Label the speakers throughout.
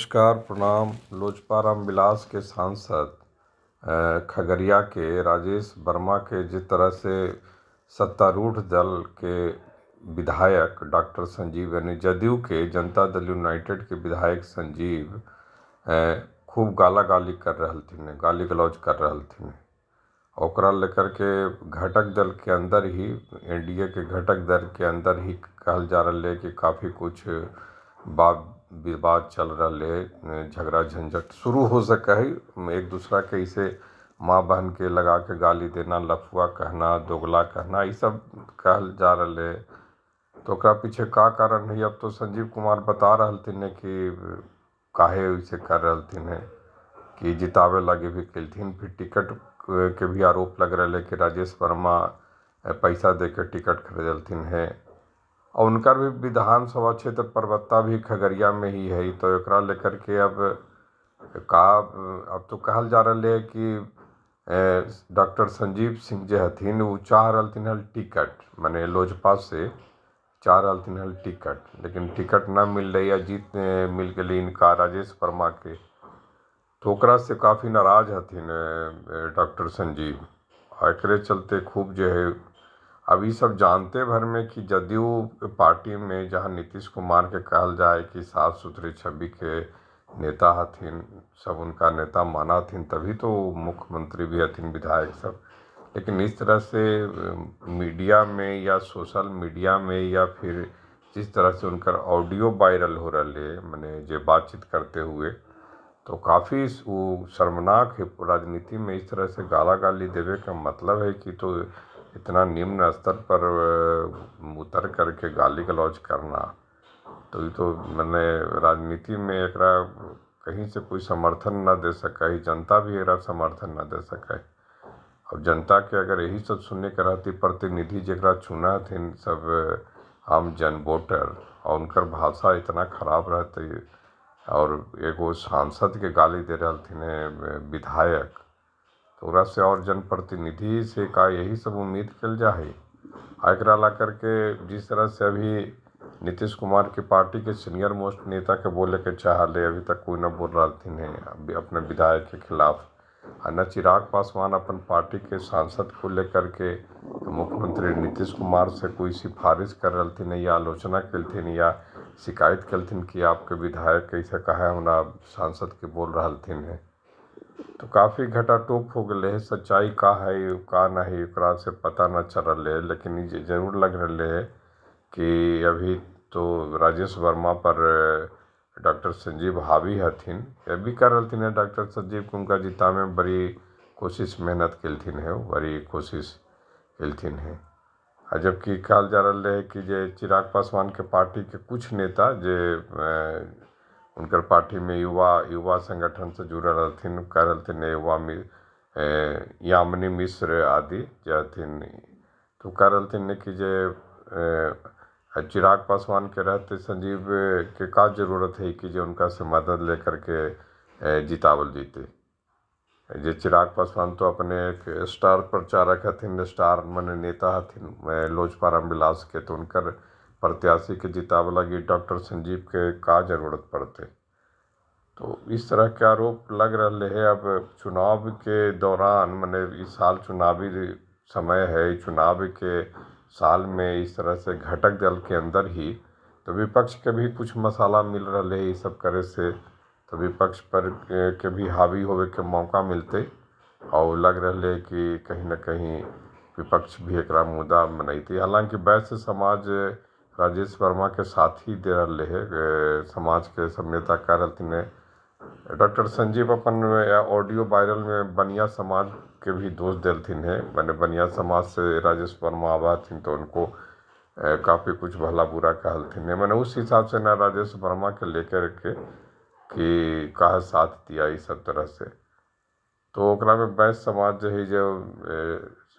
Speaker 1: नमस्कार, प्रणाम। लोजपा रामविलास के सांसद खगड़िया के राजेश वर्मा के जिस तरह से सत्तारूढ़ दल के विधायक डॉक्टर संजीव यानी जदयू के जनता दल यूनाइटेड के विधायक संजीव खूब गाला गाली कर रहलथिन, गाली गलौज कर रहलथिन। ओकरा लेकर के घटक दल के अंदर ही, एनडीए के घटक दल के अंदर ही कहल जा रहा है कि काफ़ी कुछ वाद विवाद चल रहा है, झगड़ा झंझट शुरू हो सका है। एक दूसरा के इसे माँ बहन के लगा के गाली देना, लफुआ कहना, दोगला कहना, ये सब कहल जा रहा है। तो ओकरा पीछे का कारण है, अब तो संजीव कुमार बता रहलथिन है कि काहे वैसे कर रहलथिन है, कि जितावे लगे भी कलथिन। फिर टिकट के भी आरोप लग रहा है कि राजेश वर्मा पैसा दे के टिकट खरीदलथिन है। और उनका भी विधानसभा क्षेत्र परबत्ता भी खगड़िया में ही है। तो एकरा लेकर के अब का अब तो कहल जा रहा है कि डॉक्टर संजीव सिंह जे हथिन वो चाह रहलथिन हल टिकट, माने लोजपा से चाह रहलथिन हल टिकट, लेकिन टिकट न मिल रही है, जीत मिल गई इनका राजेश वर्मा के। तो ओकरा से काफ़ी नाराज हथिन डॉक्टर संजीव, और एकरे चलते खूब जो है अब ये सब जानते भर में कि जदयू पार्टी में जहाँ नीतीश कुमार के कहल जाए कि साफ सुथरे छवि के नेता हथिन, सब उनका नेता माना हथिन, तभी तो मुख्यमंत्री भी हथिन, विधायक सब। लेकिन इस तरह से मीडिया में या सोशल मीडिया में या फिर जिस तरह से उनका ऑडियो वायरल हो रहा है, माने जो बातचीत करते हुए, तो काफ़ी वो शर्मनाक है। राजनीति में इस तरह से गाला गाली देवे का मतलब है कि तो इतना निम्न स्तर पर उतर करके गाली गलौज करना, तो ये तो मैंने राजनीति में एकरा कहीं से कोई समर्थन न दे सका है, जनता भी एकरा समर्थन न दे सका है। अब जनता के अगर यही सब सुनने के रहती, प्रतिनिधि जरा चुना थे सब आम जन वोटर, और उनकर भाषा इतना खराब रहती, और एगो सांसद के गाली दे रहे विधायक, तो ओकरा से और जनप्रतिनिधि से का यही सब उम्मीद कल जाए। एकरा ला करके जिस तरह से अभी नीतीश कुमार के पार्टी के सीनियर मोस्ट नेता के बोले के चाहले, अभी तक कोई न बोल रहा है अपने विधायक के खिलाफ, और न चिराग पासवान अपन पार्टी के सांसद को लेकर के मुख्यमंत्री नीतीश कुमार से कोई सिफारिश कर रही या आलोचना कलथिन या शिकायत कलथिन कि आपके विधायक कैसे कहा हमरा सांसद के बोल रहा है। तो काफ़ी घटाटोप हो गए है। सच्चाई का है का नहीं एकरा से पता न चल रहा है, लेकिन जरूर लग रहा है कि अभी तो राजेश वर्मा पर डॉक्टर संजीव हावी हथिन, ये भी कर रहलथिन है। डॉक्टर संजीव को उनका जीता में बड़ी कोशिश मेहनत कलथिन है, बड़ी कोशिश कलथिन है। आ जबकि कहल जा रहा है कि जे चिराग पासवान के पार्टी के कुछ नेता जे उनकर पार्टी में युवा संगठन से जुड़ल रहथिन, कह रहलथिन युवा यामिनी मिश्र आदि जे हथिन, तो कह रहलथिन कि जे चिराग पासवान के रहते संजीव के का जरूरत है कि जे उनका से मदद लेकर के जितावल जीते। जे चिराग पासवान तो अपने एक स्टार प्रचारक हथिन, स्टार मने नेता हथिन लोजपा रामविलास के, तो उनकर प्रत्याशी के जितावे लगी डॉक्टर संजीव के का जरूरत पड़ते। तो इस तरह के आरोप लग रहे है। अब चुनाव के दौरान माने इस साल चुनावी समय है, चुनाव के साल में इस तरह से घटक दल के अंदर ही तो विपक्ष के भी कुछ मसाला मिल रहा है ये सब करे से, तो विपक्ष पर के भी हावी होवे के मौका मिलते, और लग रहा है कि कहीं ना कहीं विपक्ष भी एकरा मुद्दा बनैती। हालांकि वैश्य समाज राजेश वर्मा के साथ ही दे रहे है, समाज के सब नेता कह रहलथिन है। डॉक्टर संजीव अपन ऑडियो वायरल में बनिया समाज के भी दोष दिलथिन है, माने बनिया समाज से राजेश वर्मा आवा हथिन तो उनको काफ़ी कुछ भला बुरा कहलथिन है। मैंने उस हिसाब से ना राजेश वर्मा के लेकर के कि कहा साथ दिया इस सब तरह से, तो ओकरा में वैश्य समाज जो है जो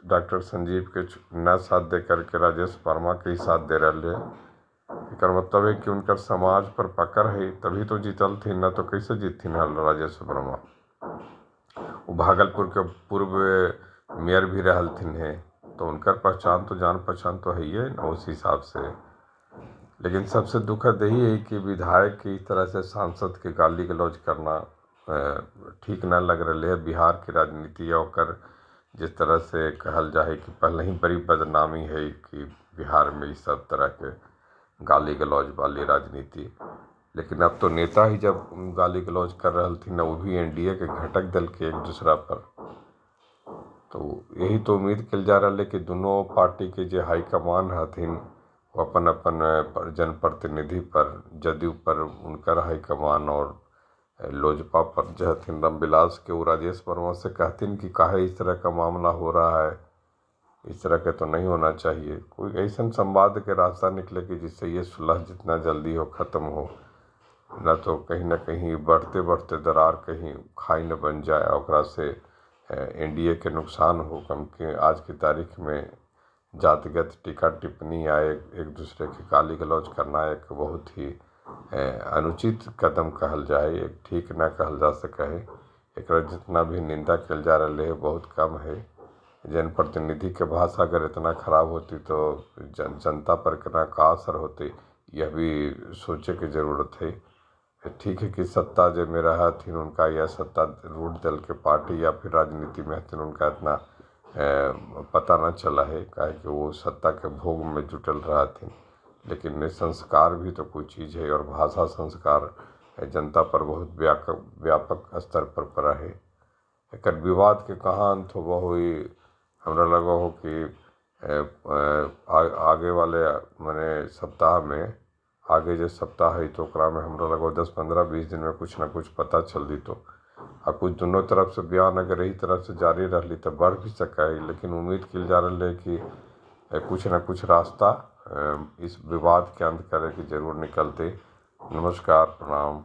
Speaker 1: डॉक्टर संजीव के न साथ दे करके राजेश वर्मा के ही साथ दे रहे है। एकर मतलब है कि उनकर समाज पर पकड़ है तभी तो जीतल थी, न तो कैसे जीतथिन हल राजेश वर्मा। वो भागलपुर के पूर्व मेयर भी रहलथिन है, तो उनकर पहचान तो जान पहचान तो है ही है ना उस हिसाब से। लेकिन सबसे दुखद यही है कि विधायक की इस तरह से सांसद के गाली गलौज करना ठीक न लग रहा है। बिहार की राजनीति और जिस तरह से कहल जाए कि पहले ही बड़ी बदनामी है कि बिहार में इस सब तरह के गाली गलौज वाली राजनीति, लेकिन अब तो नेता ही जब गाली गलौज कर रहे थी न, वो भी एनडीए के घटक दल के एक दूसरा पर, तो यही तो उम्मीद कल जा रहा है कि दोनों पार्टी के जो हाईकमान हथिन वो अपन अपन जनप्रतिनिधि पर, जदयू पर उनकर हाईकमान और लोजपा पर जो हथिन रामविलास के, वो राजेश वर्मा से कहथिन कि काहे इस तरह का मामला हो रहा है, इस तरह के तो नहीं होना चाहिए। कोई ऐसा संवाद के रास्ता निकले कि जिससे ये सुलह जितना जल्दी हो ख़त्म हो, न तो कहीं ना कहीं बढ़ते बढ़ते दरार कहीं खाई न बन जाए, ओकरा से एनडीए के नुकसान हो। कम के आज की तारीख में जातिगत टीका टिप्पणी या एक दूसरे के गाली गलौज करना एक बहुत ही अनुचित कदम कहल जाए, एक ठीक न कहल जा सके है। एक जितना भी निंदा कल जा रहा है बहुत कम है। जनप्रतिनिधि के भाषा अगर इतना खराब होती तो जनता पर कितना का असर होती, यह भी सोचे के जरूरत है। ठीक है कि सत्ता जो में रहा थी उनका या सत्तारूढ़ दल के पार्टी या फिर राजनीति में हथिन उनका इतना पता न चला है, काहे कि वो सत्ता के भोग में जुटल रहा थी। लेकिन संस्कार भी तो कोई चीज़ है और भाषा संस्कार जनता पर बहुत व्यापक स्तर पर पड़ा है। एक विवाद के कहाँ अंत हो हुई, हमरा लगा हो कि आगे वाले माने सप्ताह में, आगे जो सप्ताह है तो ओकरा में हमरा लगो 10 15 20 दिन में कुछ ना कुछ पता चल दी। तो आ कुछ दोनों तरफ से बयान अगर यही तरफ से जारी रही तो बढ़ भी सका है, लेकिन उम्मीद की जा रही है कि कुछ ना कुछ रास्ता इस विवाद के अंत करे कि जरूर निकलते। नमस्कार, प्रणाम।